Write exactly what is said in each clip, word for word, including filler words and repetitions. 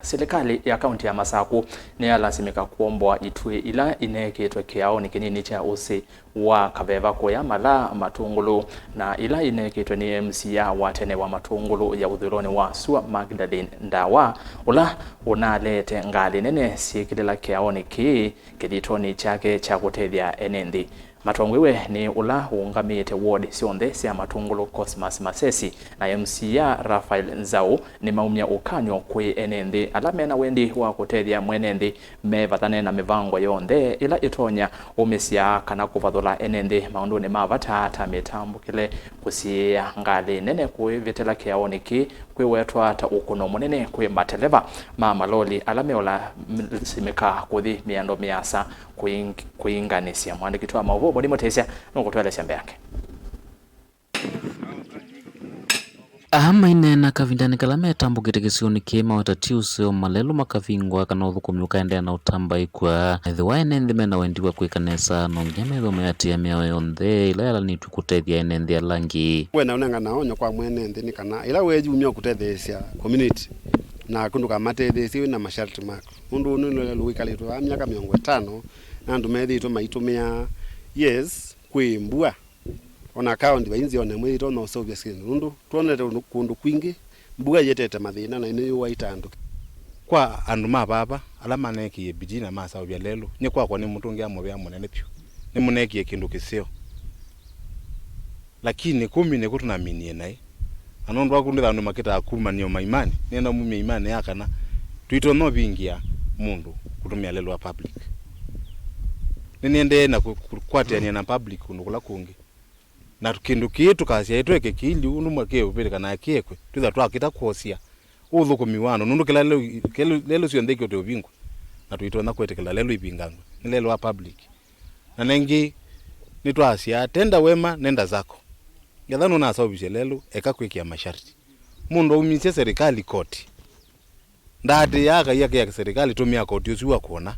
Silikalĩ ya kaunti ya Masakũ nĩyalasimĩka kũomboa ituĩ ila ineekĩtwe kĩaonĩ kĩnini kya ũsĩ wa Kaveva kũya Malaa Matũngũlũ, na ila ineekĩtwe nĩ M C A wa tene wa Matũngũlũ ya ũthũĩlonĩ wa sua, Magdalene Ndawa, ũla ũnaleete ngalĩ nene syĩkĩlĩla kĩaonĩ kĩĩ kĩthitonĩ kyake kya kũtethya ene nthĩ. Matongwĩwe nĩ ũla ũũngamĩĩte ward syonthe sya Matũngũlũ, Cosmas Masesi, na M C A Raphael Nzau, nĩmaumya ũkany'o kwĩ ene nthĩ ala mena wendi wa kũtethya mwene nthĩ mevathane na mĩvango yonthe ĩla ĩtonya ũmĩsya kana kũvathũla ene nthĩ maũndũnĩ ma vata ta mĩtambũkĩle, kũsiĩĩa ngalĩ nene kũĩvĩtĩla kĩaonĩ kĩĩ kwĩwetwa ta ũkũno mũnene kwĩ mateleva ma maloli ala meũlasimĩka kũthi mĩando mĩasa kũing-, kũinganĩsya. Mwandĩki witũ wa maũvoo Boni Mũtĩsya nũkũtũelesya mbeange. Aa maineena kavindanĩ kala metambũkĩte kĩsionĩ kĩĩ maweta ti ũseo, malelũ makavingwa kana ũthũkũmi ũkaendeea na ũtambaĩkw'a. Ethĩwa ene nthĩ mena wendi wa kwĩka nesa, no nginya methĩwe mayatĩĩa mĩao yonthe ĩla yalanĩtw'e kũtethya ene nthĩ ala angĩ. Wenda ũnengana onyo kwa mwene nthĩ nĩ kana ĩla weeyumya ũkũtetheesya community, naku ndũkamatetheesye wĩ na masharti maku. Nũndũ ũũ nĩ lelũ wĩkalĩtwe vaa myaka mĩongo ĩtano, na andũ methĩĩtwe maitũmĩaa, yes, kwĩ mbua. Ona kaũndi vai nzĩa ona ĩmwe yĩtonya ũseũvya syĩndũ, nũndũ twonete ũndũ kũndũ kwingĩ mbua ĩetete mathĩna na nĩyũaĩte andũ. Kwa andũ ma vava ala maneekie bidii na maseũvya lelũ, nyie kwakwa nĩmũtũngĩa mũvea mũnene vyũ. Nĩmũneekie kĩndũ kĩseo. Lakini kũmi nĩkw'o tũnaminie naĩ. Na nũndũ wa kũndũ andũ makĩtaa kumanio maimanĩ, nĩenda mumie imanĩ ya kana tũitonya ũvingĩa mũndũ kũtũmĩa lelũ wa public. Nĩnĩendee na kũ-, kũ-, kũatĩanĩa na public kũndũ kũla kũngĩ. Na kĩndũ kĩĩ tũkasyaĩtwe kĩkĩili ũndũ makĩũvĩtĩka na kĩekwe, twĩtha twakĩta kwosya ũthũkũmi wa andũ, nũndũ kĩla lelũ, kĩla lelũ syonthe ikyote ũvingwa, na tũitonya kwĩtĩkĩla lelũ ivingangwe, nĩ lelũ wa public. Na nengĩ, nĩtwasyaa, tenda wema, nenda zako. Ngetha nũnaseũvisye lelũ, eka kwĩkĩa masharti. Mũndũ aumisye serikali koti. Ndaatĩĩaa akaia kĩa serikali, tũmĩa koti ũsu wa kwona.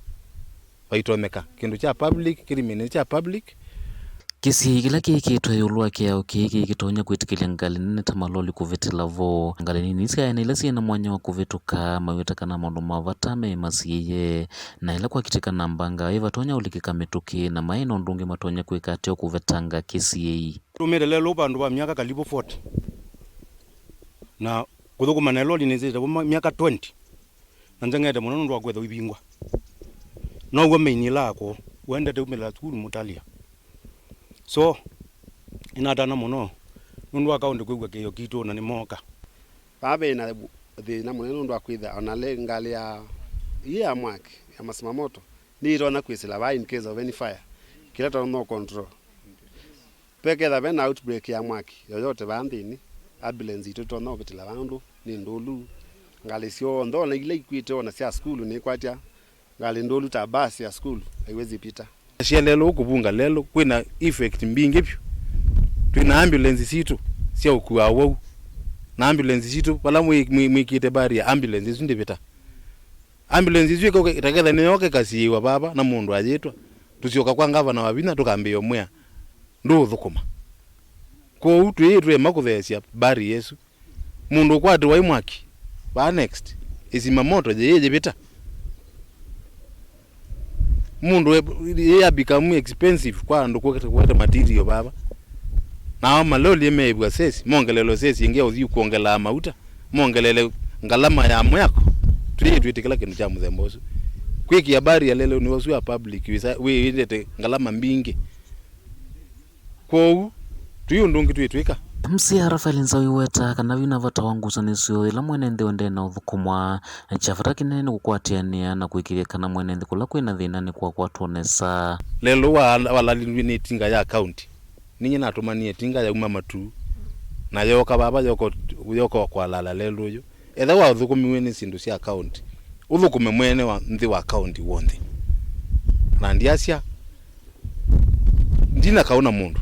Vaitonyeka. Kĩndũ kya public, kĩlimĩnĩ kya public. Kĩsiĩi kĩla kĩĩkĩtwe ĩũlũ wa kĩao kĩĩ kĩkĩtonya kwĩtĩkĩlya ngalĩ nene ta maloli kũvĩtĩla vo. Ngalĩ nini sya ene ila syĩ na mwanya wa kũvĩtũka, mawĩta kana maũndũ ma vata meĩmasiĩĩe, na ĩla kwakitĩka na mbanga, ĩvatonya ũlikĩka mĩtũkĩ, na maĩ na ũndũ ũngĩ matonya kwĩka ateo kũvetanga kĩsiĩi. Tũmĩte lelũ vandũ va myaka karibu forty. Na kũthũkũma na loli nĩsĩte vo ma-, myaka twenty. Na njeng'ete mũno nũndũ wa kwĩthwa ivingwa. Now'o main ĩla akũũ. Wendete umĩla sukulu mũtalĩa. So, nĩnatana mũno nũndũ wa kaũndĩ kwĩw'a kĩĩo kitũ na nĩmooka. Vaa ve na thĩna mũnene nũndũ wa kwĩthĩa ona le ngalĩ ya, ii ya mwaki, ya masima moto, nĩyĩtonya kwĩsĩla vaa in case of any fire, kĩla tũtonya control. Veketha ve na outbreak ya mwaki yoyote vaa nthĩnĩ, ambulance itũ itonya ũvĩtĩla vaa nũndũ nĩ ndũlu. Ngalĩ syonthe ona ila ikwĩte ona sya sukulu nĩikwatya ngalĩ ndũlu ta bus ya sukulu haiwezi pita. Sya lelũ kũvunga lelũ kwĩna effect mbingĩ vyũ. Twĩna ambulance sitũ sya ũkua awau. Na ambulance sitũ, vala mwĩ-, mwĩ-, mwĩkĩte barrier, ambulance isu ndivĩta. Ambulance isu ĩkauka, ĩtaketha nĩyoka ĩkasiĩĩwa vava na mũndũ ayĩtwa. Tũsyoka kwa ngavana Wavinya tũkambĩĩa ũmwĩa, ndũũthũkũma. Kwoou twĩĩ twĩema kũtheesya barrier ĩsu. Mũndũ ũkwatĩwa ĩ mwaki, vaa next, ĩsima moto yĩĩ yĩvĩta. Mũndũ e-, yĩĩ ya become expensive kwa andũ kũete, kũete material vava. Nao maloli meĩvwa sesi, mongelelwe sesi ĩngĩ ya ũthiĩ kwongelaa mauta, mongelele ngalama ya mwĩako. Twĩĩ twĩtĩkĩla kĩndũ kya mũthemba ũsu. Kwĩkĩa barrier lelũ nĩ ũsu wa public wĩsa-, wĩendete ngalama mbingĩ. Kwoou, tũi ũndũ ũngĩ twĩtwĩka. M C A Raphael Nzau iweta kana vina vata wa ngusanĩsyo ĩla mwene nthĩ ũendee na ũthũkũmwa, na kya vata kĩnene nĩ kũkwatĩanĩa na kũĩkĩĩthya kana mwene nthĩ kũla kwĩna thĩna nĩkwakwatwa nesa. Lelũ wa-, walalilw'e nĩ ĩtinga ya kaunti. Ninyie natũmanie ĩtinga yauma Matuu, na yooka vava yoko, yoko kwalala lelũ ũyũ. Ethĩwa ũthũkũmiw'e nĩ syĩndũ sya kaũnti, ũthũkũme mwene wa nthĩ wa kaũnti w'onthe. Na ndyasya, ndina kaũ na mũndũ.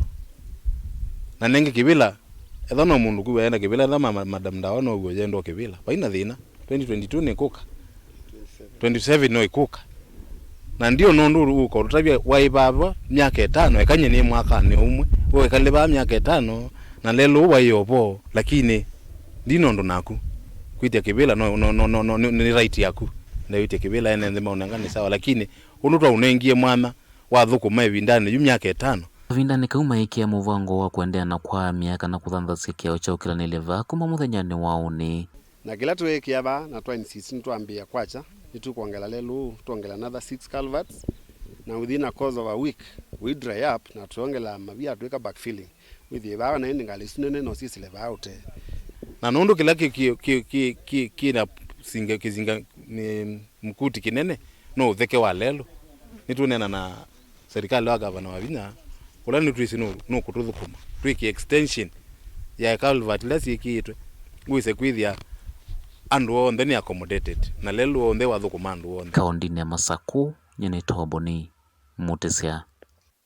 Na nenge kĩvĩla, ethĩwa no mũndũ kwĩw'a enda kĩvĩla, ethĩwa ma-, ma-, Madam Ndawa no w'o yenda o kĩvĩla, vaina thĩna. Twenty twenty-two nĩkũka. Twenty-seven no ĩkũka. Na ndio nũndũ ũkũtũtavya waĩ vava myaka ĩtano, eka nyie nĩ mwakanĩ ũmwe, we wĩkalĩ vaa myaka ĩtano, na lelũ waĩ o vo, lakini ndina ũndũ naku. Kwĩtya kĩvĩla no, no, no, no, no, nĩ, nĩ right yaku. Ndewĩtya kĩvĩla ene nthĩ maũnenga nĩ sawa, lakini ũndũ twaũnengie mwanya wathũkũma ĩvindanĩ yu myaka ĩtano. Kavindanĩ kau maĩkĩa mũvango wa kũendeea na kwaamya kana kũthanthasya kĩao kya ũkĩlanĩlya vaa kuma mũthenyanĩ wa ũnĩ. Na kĩla twĩĩkĩa vaa na twa insist nĩtwambĩĩa kwakya, nĩtũkwongela lelũ ũũ, twongela another six culverts, na within a course of a week, we dry up na twongela mavia twĩka backfilling. Wĩthĩe vaa na ĩndĩ ngalĩ isu nene no syĩsĩle vaa ũtee. Na nũndũ kĩla kĩ, kĩ, kĩ, kĩ, kĩ, kĩ na singa, kĩsinga nĩ mkuti kĩnene no ũtheke wa lelũ, nĩtũneena na serikali wa gavana Wavinya, ũla nĩtwĩsĩ nũ-, nũkũtũthũkũma twĩke extension ya culvert ila syĩkĩĩtwe, wĩse kwĩthĩa andũ onthe nĩ accommodated na lelũ onthe wathũkũma andũ onthe. Kaũndĩnĩ ya Masakũ, nyie nĩ Toboni Mũtĩsya.